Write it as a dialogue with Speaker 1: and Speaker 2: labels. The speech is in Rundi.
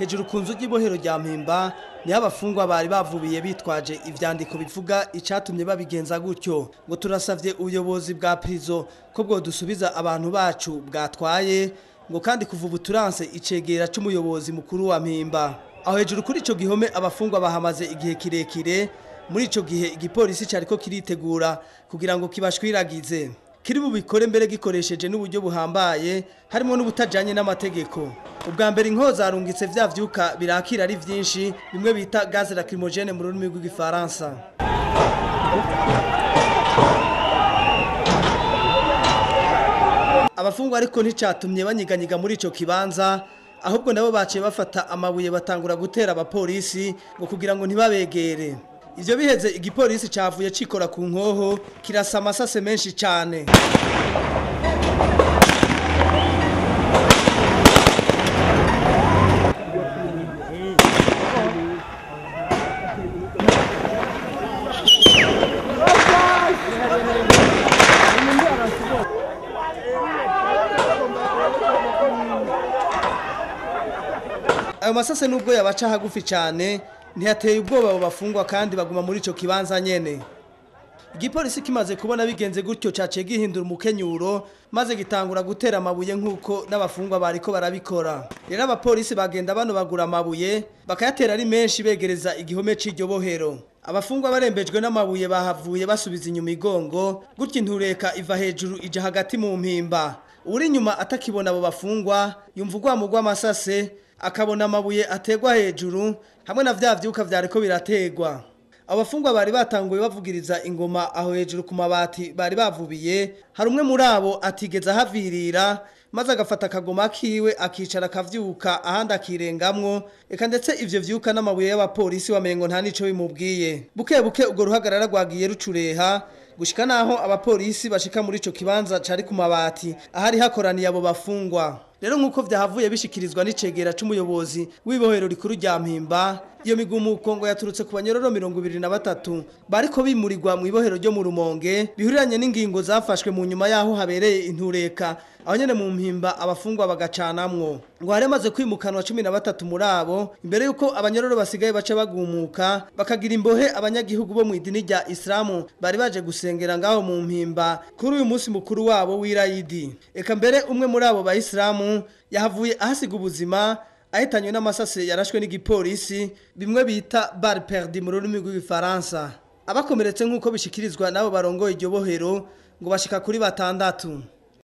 Speaker 1: Hejuru ku nzu ry'ibohero rya Mpimba niho abafungwa bari bavubiye bitwaje ivyandiko bivuga icatumye babigenza gutyo. Ngo turasavye ubuyobozi bwa prison ko bwodusubiza abantu bacu bwatwaye, ngo kandi kuva ubu turanse icegera c'umuyobozi mukuru wa Mpimba. Aho hejuru kuri ico gihome abafungwa bahamaze igihe kirekire. Muri ico gihe igipolisi cariko kiritegura kugira ngo kibashwiragize, kiri bubikore mbere gikoresheje n'uburyo buhambaye harimo n'ubutajanye n'amategeko. Ubwa mbere inkoho zarungitse vya vyuka birakira ari vyinshi, bimwe bita gaz lacrymogène mu rurimi rw'igifaransa. Abafungwa ariko nticatumye banyiganyiga muri ico kibanza, ahubwo nabo baciye bafata amabuye batangura gutera abapolisi ngo kugira ngo ntibabegere. Ivyo biheze igipolisi cavuye cikora ku nkoho kirasa amasase menshi cane. Ayo masase nubwo yabaca hagufi cane ntiyateye ubwoba abo bafungwa kandi baguma muri ico kibanza nyene. Igipolisi kimaze kubona bigenze gutyo caciye gihindura umukenyuro maze gitangura gutera amabuye nk'uko n'abafungwa bariko barabikora. Rero abapolisi bagenda bano bagura amabuye bakayatera ari menshi begereza igihome c'iryo bohero. Abafungwa barembejwe n'amabuye bahavuye basubiza inyuma igongo, gutyo intureka iva hejuru ija hagati mu Mpimba. Uri inyuma atakibona abo bafungwa yumva urwamo rw'amasase, akabona amabuye ategwa hejuru hamwe na vya vyuka vyariko birategwa. Abafungwa bari batanguye bavugiriza ingoma aho hejuru ku mabati bari bavubiye. Hari umwe muri abo atigeze ahavirira, maze agafata akagoma kiwe akicara akavyuka ahandi akirengamwo, eka ndetse ivyo vyuka n'amabuye y'abapolisi wamengo nta nico bimubwiye. Buke buke urwo ruhagarara rwagiye rucureha gushika naho abapolisi bashika muri ico kibanza cari ku mabati ahari hakoraniye abo bafungwa. Rero nkuko vyahavuye bishikirizwa n'icegera c'umuyobozi w'ibohero rikuru rya Mpimba, iyo migumuko ngo yaturutse ku banyororo 23 bariko bimurirwa mu ibohero ryo mu Rumonge, bihuriranye n'ingingo zafashwe mu nyuma yaho habereye intureka aho nyene mu Mpimba abafungwa bagacanamwo. Ngo hari hamaze kwimukanwa 13 muri abo imbere yuko abanyororo basigaye baca bagumuka bakagira imbohe abanyagihugu bo mu idini rya Islamu bari baje gusengera ngaho mu Mpimba kuri uyu munsi mukuru wabo w'Irayidi. Eka mbere umwe muri abo bayisilamu yahavuye ahasiga ubuzima ahitanywe n'amasase yarashwe n'igipolisi, bimwe bita balle perdue mu rurimi rw'igifaransa. Abakomeretse nk'uko bishikirizwa n'abo barongoye iryo bohero ngo bashika kuri 6.